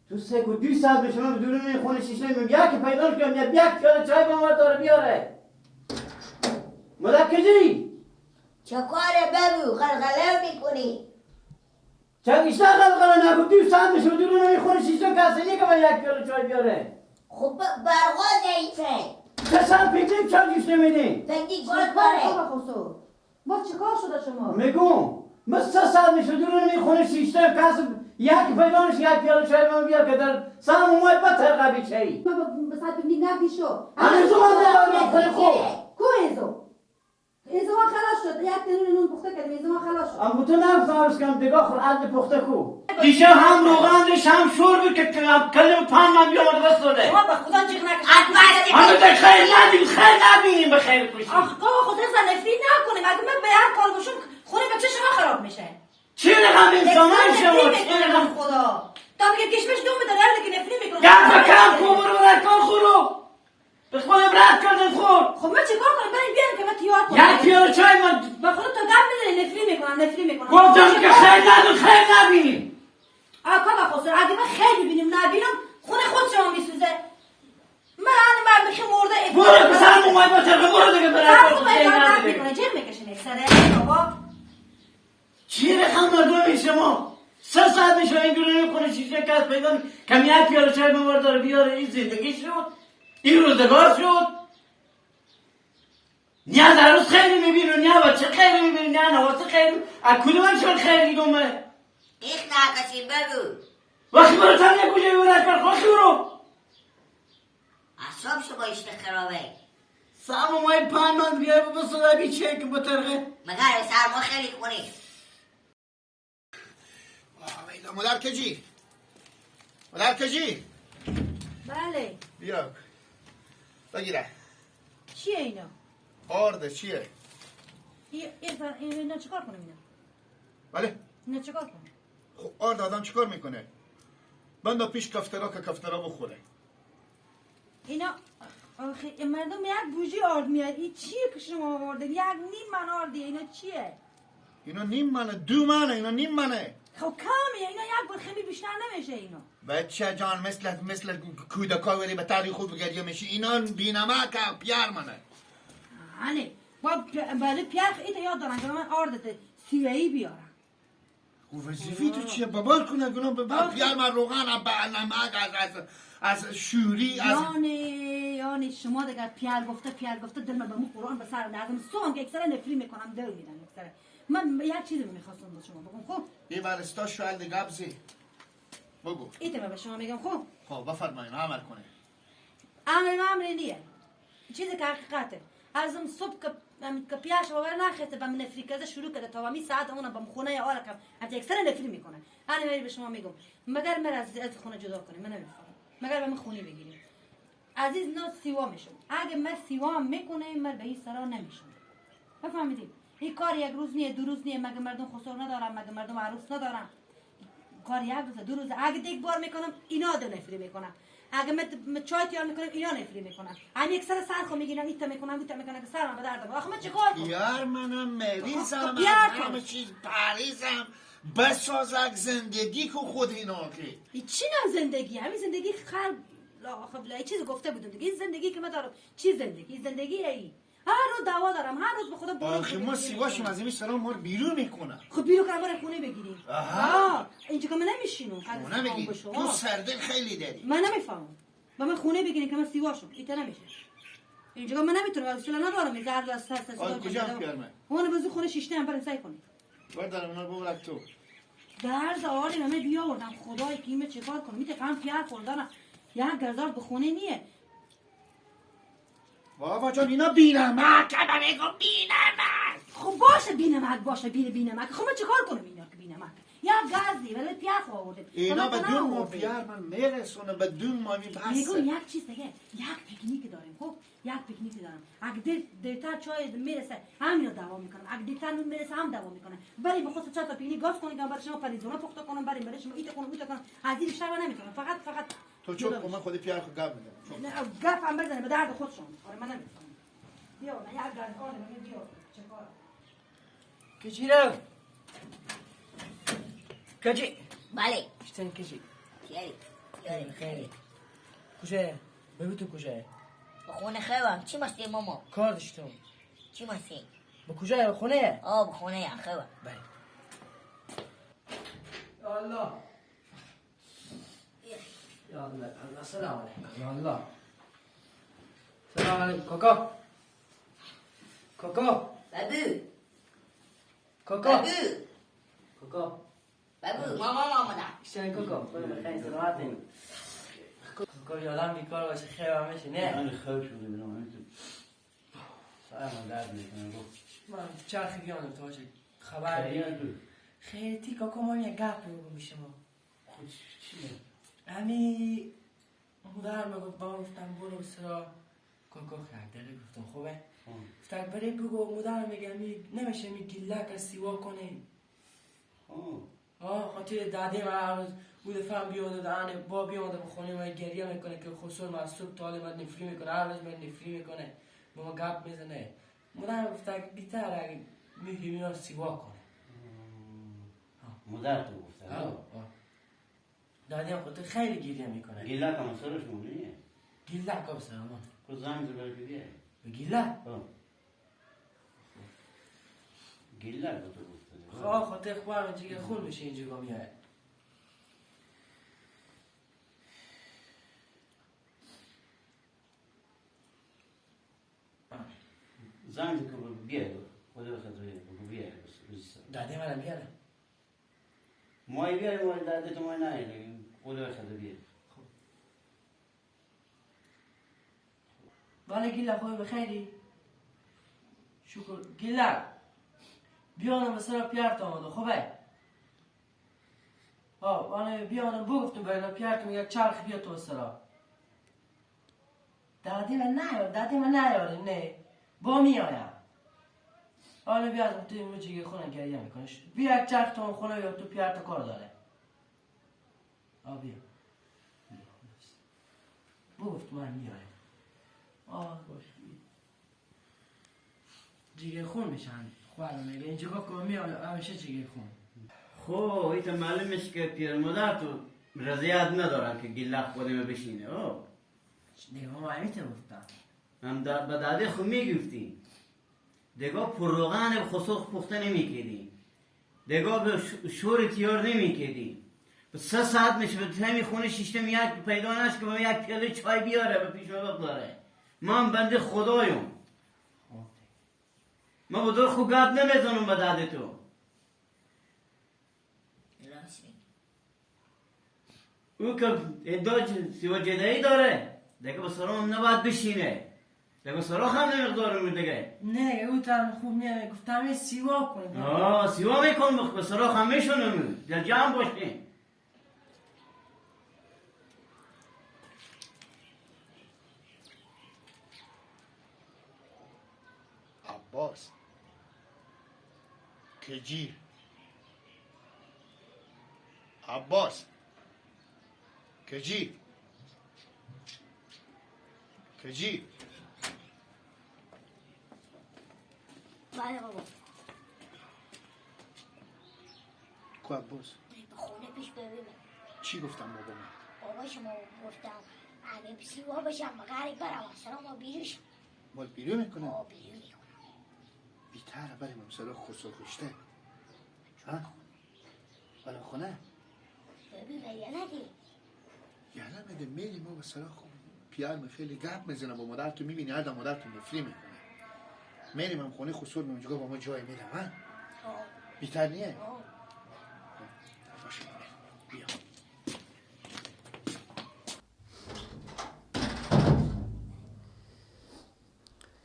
تو سه کو 2 ساعت به شما بدون خونه شیشه میگم یک پیدا کنم یا یک پیاله چای به ما داره بیاره. مدکجی چه کاره بگو غلغله میکنی؟ چه بیشتر غلغله نگو 2 ساعت میشه بدون خونه شیشه کسی نیه که من یک پیاله چای بیاره. خب برقا ضعیفه. چه ساعت پیچیم چای جوش نمیدین؟ فکری چه کاره؟ ما چیکار شده شما؟ میگم من 3 ساعت میشه دور خونه شیشته کس یک پیدانش یک پیاله چای من بیار که در سام اومد با ترقبی چای. ما به ساعت ببینی نبیشو. هنوز من خونه خوب. کو ایزو؟ ایزو ما خلاص شد. یک تنور نون پخته کردیم ایزو ما خلاص شد. ام تو نفس عرض کنم دیگه خور عدل پخته کو. دیشه هم روغن داشت هم شور بود که کلم پان من بیامد بس داده. ما به خدا جیغ نکش. هنوز خیر ندیم خیر نبینیم به خیر کشیم. آخ بابا خدا نفری نکنیم. اگه من به هر کار باشم خونه بچه شما خراب میشه. چه رقم انسانای شما چه رقم خدا تا میگه کشمش دوم بده در که نفری میکنه. گپ کم کو برو برکان خورو به خود عبرت کردن خور. خب من چیکار کنم؟ بریم بیارم که من تیار کنم. یک پیاله چای من به خدا تا گپ میزنه نفری میکنم نفری میکنم. گفتم که خیر ندون خیر نبینیم. آقا خسرو اگه من خیر ببینیم نبینم خونه خود شما میسوزه. من الان مرد مرده برو به سر مومای با ترقه برو دیگه برای میکنه جیغ میکشه سره بابا. چی رقم مردم شما 3 ساعت میشه این دونه خونه شیشه کس پیدا کم یک پیاله چای بمار داره بیاره. این زندگی شد این روزگار شد. نه در روز خیلی میبینو نه بچه خیلی میبینو نه نواسه خیلی از کدوم شما خیلی دیدومه؟ ایخ ناکشی بگو وقتی برو تم یک کجایی برو کار خوشی برو اعصاب شما اشته خرابه. سام مای پان من بیای بسوده بی چه که بطرقه مگر سرما خیلی خونی. مادر کجی؟ مادر کجی؟ بله بیا بگیره. چیه اینا؟ آرده چیه؟ اینا چیکار کنم اینا؟ بله؟ اینا چیکار کنم؟ خب آرد آدم چیکار میکنه؟ بندا پیش کفترا که کفترا بخوره. اینا آخه مردم یک بوجی آرد میاد. این چیه که شما آوردین؟ یک نیم من آردیه. اینا چیه؟ اینا نیم منه 2 منه اینا نیم منه. خب کمیه اینا یک بار خیلی بیشتر نمیشه اینا. بچه جان مثل کودکا ولی به تاریخ خوب گریه میشی. اینا بینمک پیار منه. آنه با بله پیار ایتا یاد دارن که من آرد سیوه‌ای بیارم. خب وظیفه تو چیه؟ بابار کنه گناه به پیار من روغن نمک از شوری از یعنی شما دیگه پیار گفته دل من به مو قرآن به سر نظم سوم که اکثر نفری میکنم دل میدم اکثر. من یک چیزی میخواستم با شما بگم. خب این ورستا شوال دیگه ابزی بگو. ایتم به شما میگم. خب خب بفرمایید عمل کنه. عمل نیه چیزی که حقیقته. ازم صبح که پیاش باور نخسته به من نفری کرده شروع کرده تا می ساعت اونم به خونه آره کم از اکثر نفری میکنه. انا به شما میگم مگر من از خونه جدا کنیم من نمیفهمم. مگر به من خونه بگیریم عزیز نه سیوا میشم. اگه من سیوا میکنه من به این سرا نمیشم. بفهمیدید این کار یک روز نیه 2 روز نیه. مگه مردم خسر ندارم؟ مگه مردم عروس ندارم؟ کار یک روز 2 روز. اگه یک بار میکنم اینا دو نفری میکنم. اگه من چای تیار میکنم اینا نفری میکنم. همین یک سر سر خو میگیرم ایتا میکنم ایتا میکنم که سرم به درد. آخه من چیکار کنم؟ یار منم مریضم از همه چیز پریزم بسازک زندگی کو خود اینا که چی نم زندگی همین زندگی خر لا خب لا چیز گفته بودم دیگه. این زندگی که من دارم چی زندگی زندگی ای هر روز دعوا دارم هر روز به خدا برو. آخه ما سیواشیم از این سلام ما رو بیرون میکنن. خب بیرون کنم برای خونه بگیریم. آها اینجا که من نمیشینم. خونه بگیر تو سردل خیلی داری. من نمیفهمم با من خونه بگیریم که من سیواشم ایتا نمیشه. اینجا من نمیتونم اصلا ندارم زرد از سر سر. کجا پیرمه؟ اون بزو خونه شیشته هم برای سعی کنید. بردارم اونا رو ببرک تو. درز آری من بیاوردم خدای کیمه چیکار کنم؟ میته قم پیار خوردن یک گزار به خونه نیه. بابا جان اینا بینمک من میگم بینمک. خب باشه بینمک باشه بینمک. خب من چیکار کنم اینا که بینمک یا گازی ولی پیاز آورده اینا به 2 ماه پیار من میرسونه به 2 ماه میپسه. میگم یک چیز دیگه یک پیکنیک داریم. خب یک پیکنیک دارم اگه دیرتر چای میرسه همینا دعوا میکنم. اگه دیرتر نون میرسه هم دعوا میکنم. ولی به خود چند تا پیکنیک گاز کنم برای شما پریزونا پخته کنم برای شما ایت کنم اوت کنم. از این بیشتر نمیتونم. فقط تو چوب من خود پیار خود گپ میزنم. گپ هم بزنه به درد خودشون. آره من نمیفهمم. بیا من یک گاز آره من بیا چه کار کجی رفت؟ کجی؟ بله شتن کجی؟ یاری داریم خیلی. کجایه؟ بگو تو کجایه؟ به خونه خواه. چی مستی ماما؟ کار داشتم. چی مستی؟ به کجایه؟ به خونه؟ آه به خونه خواه. بله. الله یا الله الله. سلام علیکم. یا الله. سلام علیکم کاکا. کاکا. بابو. کاکا. بابو. کاکا. بابو ماما ماما دا. شنی کاکا خدا بخیر سلامت. کاکا یادم بیکار باشه خیر هم میشه نه؟ من خیر شده بینم. سرم درد میکنه. من چرخی بیانم تا باشه خبر خیلی کاکا ما یه گپ بگو میشه ما. خود چیه؟ همی مادر میگفت با گفتم برو سرا کاکا خیلی دقیق گفتم خوبه؟ گفتم بری بگو مادر میگه نمیشه می گیلک سیوا کنه. آه خاطر داده من هر روز او دفعه هم بیاده دهنه با بیاده بخونه من گریه میکنه که خسر من صبح تا حال من نفری میکنه هر روز من نفری میکنه با ما گپ میزنه. مادر گفت اگه بیتر اگه میگی میاد سیوا کنه. مادر تو گفته؟ آه دادی هم خاطر خیلی گریه میکنه. گیلک هم سرش مونیه؟ گیلک هم سرمان. خود زنگ زد برای بیه؟ به گیلک؟ گیلک تو گفته. خواه خاطر خواه جگر خون میشه اینجا میاد. زنگ که بیه خدا بخاطر بگو بیه. دادی منم بیاره. مای بیاره مای داده تو مای نه خدا بخاطر بیه. بله گیلا خوبی بخیری؟ شکر گیلا بیانم مثلا پیارت آمده خوبه؟ آه آنه بیانم بگفتم برای پیارتم یک چرخ بیا تو سرا. دادی من نیار دادی من نیاره نه با میایم. آنه بیا از توی موجی خونه گریه میکنه بیا یک چرخ تو خونه یا تو پیارت کار داره. آه بیا بگفت من میایم. آه باش جیگر خون میشن خوارم میگه اینجا که میاد همیشه جیگر خون. خب ایتا معلوم میشه که پیر مادر تو رضایت ندارن که گیلک خودم بشینه. او دیگه ما همیشه گفتم هم به داده خود میگفتی دیگه پر روغن خسوخ پخته نمیکردی دیگه به شور تیار نمیکردی. 3 ساعت میشه به تمی خونه شیشتم یک پیدا نش که به یک پیاله چای بیاره به پیش ما بگذاره. من بنده خدایم. ما با دور خود گپ نمیزنم به داده تو. او که ادعا سیوا جدایی داره دیگه با سرام نباید بشینه دیگه سراخ هم نمیقدارم دیگه. نه او ترم خوب نیه گفتم سیوا کنه. آه سیوا میکنم به سراخ هم میشونم در جمع باشیم. عباس کجی عباس کجی کجی. بله بابا. کو عباس؟ به خونه پیش ببینم. چی گفتم بابا من؟ بابا شما گفتم اگه سیوا بشم غریب برم اصلا ما بیرون. مال بیرون میکنه؟ آه بیرون میکنم. بیتر بریم مثلا خسر خشته. ها؟ حالا خونه؟ ببین یه ندی. یه نمیده میلی ما مثلا خب پیار خیلی گپ میزنه با مادر تو میبینی هر دم مادر تو نفری میکنه. میریم هم خونه خسر میونجا با ما جای میدم ها؟ بیتر نیه؟ باشه بیا.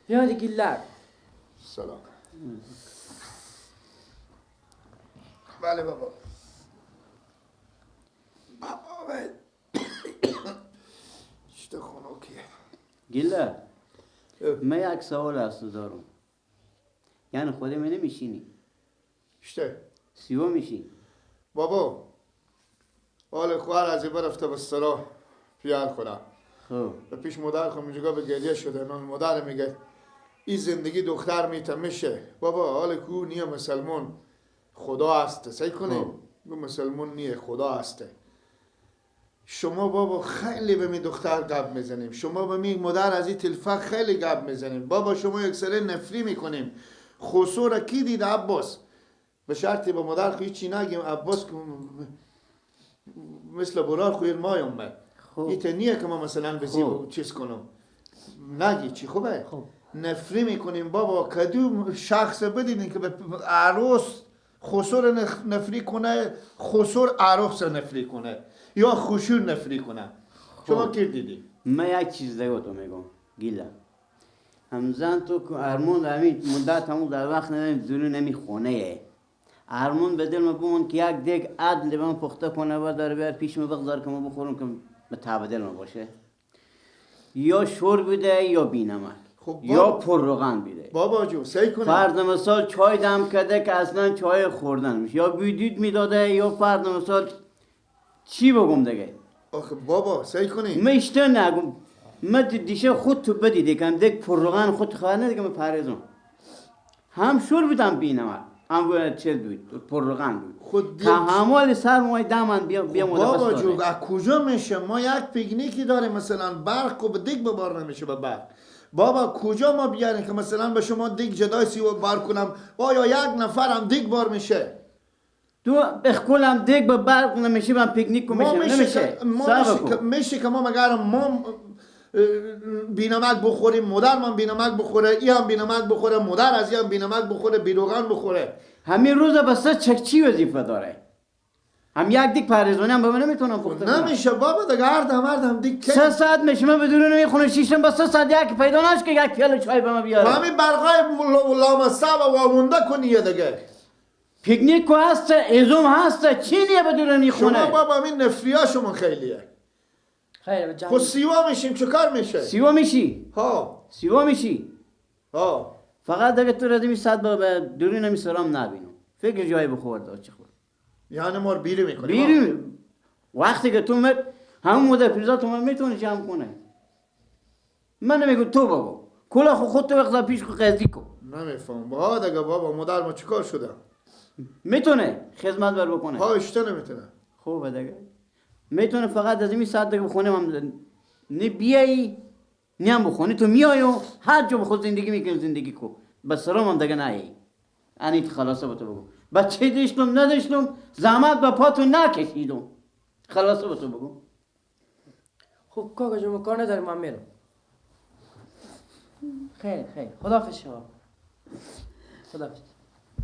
بیا گیلک. سلام. بله بابا. بابا چطور خنکیه. گیلک من یک سوال از تو دارم. یعنی خود من نمیشینی؟ شته سیوا میشی؟ بابا حال خواهر از این برفته به صلاح پیار خورم. خب به پیش مادر خود اینجا به گریه شده. من مادر میگه این زندگی دختر میتمشه بابا. حال کو نیه مسلمان خدا هسته. سعی کنیم گو مسلمان نیه خدا هسته. شما بابا خیلی به می دختر گپ میزنیم، شما به می مادر از این تلفه خیلی گپ میزنیم، بابا شما یک سره نفری میکنیم. خسرو را کی دید عباس؟ به شرطی به مادر خو هیچی نگیم. عباس مثل برار خویر مای اومد. ایت نیه که ما مثلا بزیم چیز کنم. نگی چی خوبه؟ خوب. نفری میکنیم بابا. کدوم شخص بدینیم که به عروس خسرو نفری کنه، خسرو عروس نفری کنه یا خشور نفری کنه؟ شما کی دیدی؟ من یک چیز دیگه تو میگم گیلا همزن تو که ارمون همین مدت همون در وقت نداریم زورو نمی خونه ارمون به دل ما بمون که یک دیگ عدل به من پخته کنه و داره بیار پیش ما بگذار که ما بخورم که به طبع دل ما باشه. یا شور بوده یا بینمک. خب یا پر روغن بیده. بابا جو سعی کنه فرض مثال چای دم کرده که اصلا چای خوردن میشه، یا بیدید میداده یا فرض مثال چی بگم دیگه. آخه بابا سعی کنی من اشته نگم. من دیشه خود تو بدیده که هم دیگ پر روغن خود خواهد نده که من پرزم. هم شور بودم بینمک هم چیز بود پر روغن بود. خود همال سر مای دامن بیا بیا بابا جو از کجا میشه؟ ما یک پیکنیکی داریم مثلا برق و به دیگ ببار نمیشه به برق. بابا کجا ما بیاریم که مثلا به شما دیگ جدای سی بار کنم؟ آیا یک نفرم دیگ بار میشه؟ تو بخکلم دیگ به برق نمیشه، من پیکنیک کو میشه نمیشه. میشه که ما مگر ما بینمک بخوریم، مادر من بینمک بخوره، ای هم بینمک بخوره، مادر از ای هم بینمک بخوره، بیروغن بخوره. همین روز بس چکچی وظیفه داره. هم یک دیگ پرزونه هم به من نمیتونم پخته کنم. نمیشه بابا دیگه هر دم دیگ 3 ساعت میشه من بدون نمیخونه شیشم بس 3 ساعت یک پیدا نشه که یک پیاله چای به من بیاره. همین برقای لامصب و وامونده کنیه دیگه. پیکنیک کو هست، ازوم هست، چی نیه بدون نمیخونه. شما بابا همین نفریا شما خیلیه. خیلی خب سیوا میشیم چه کار میشه؟ سیوا میشی؟ ها سیوا میشی؟ ها فقط اگه تو ردمی صد با به درون نمی سلام نبینم. فکر جای بخور داد چه خور. یعنی ما رو بیری میکنیم. بیری وقتی که تو مت همون مدت پیزا تو من میتونی جمع کنه. من نمیگم تو بابا. کلا خود تو وقتا پیش خو قضیه کو. نمیفهم. با دیگه بابا مادر ما چیکار شده؟ میتونه خدمت بر بکنه. ها اشته نمیتونه. خوبه دیگه. میتونه فقط از این ساعت دیگه بخونه من نه بیایی نه هم بخونه تو میای و هر جا بخود زندگی میکنی زندگی کو. بس سلام هم دیگه نایی. انیت خلاصه با تو بگو. بچه داشتم نداشتم زحمت به پاتو نکشیدم. خلاصه با تو بگو. خب کاکا جون ما کار نداریم من میرم. خیر خیر خداحافظ شما. خداحافظ.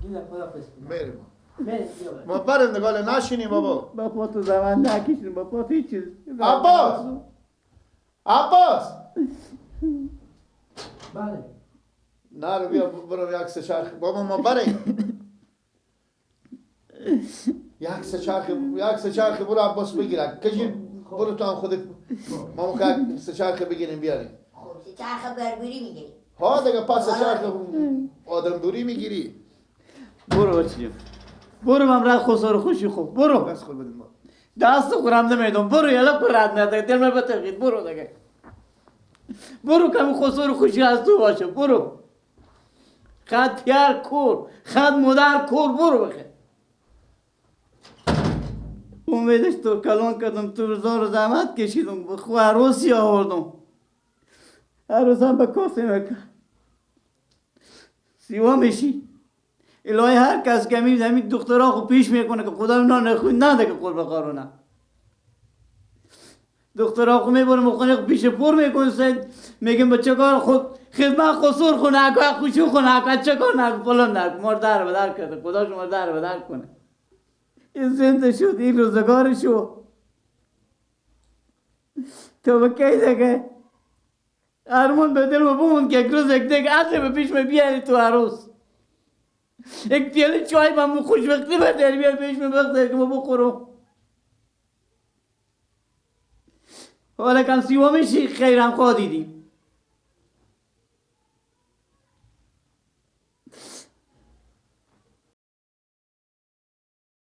گیلا خداحافظ. میریم. ما بریم نگاه نشینیم بابا. با پاتو زحمت نکشیدم با پاتو هیچ چیز. عباس عباس بله. نه رو بیا برو یک سه چرخ بابا ما بریم. یک سه چرخ برو عباس بگیرک کجی برو تو هم خودت ما که سه چرخ بگیریم بیاریم. خب سه چرخ بربری میگیری. ها دیگه پس سه چرخ آدم دوری میگیری. برو بچه برو من رد خسرو خوشی خوب برو. دست خود بدیم دست خورم نمیدم برو یلا پر رد نده دل من بترقید برو دیگه برو کمی خسرو خوشی از تو باشه برو. خد پیار کور خد مادر کور برو بخیر. امیدش تو کلان کردم تو زار زحمت کشیدم به خو عروسی آوردم. عروس هم به کاسه میکرد سیوا میشی. الهی هر کس که میبینه همین دخترها خو پیش میکنه که خدا اینا نخون نده که قرب قارونه. دخترها خو میبره مخونه پیش پر میکنه سید میگم بچه کار خود خدمت قصور خو نکن خوشو خو نکن چه کار نکن فلان نکن ما در به در کرده خدا شما در به در کنه. این زنده شد این روزگار شد تو به کی دیگه ارمان به دل بمون که یک روز یک دیگه اصل به پیش بیاری تو عروس یک پیاله چای با من خوشبختی برداری بیار پیش من بخته که ما بخورم. حالا کم سیوا میشی خیرم خواه دیدیم.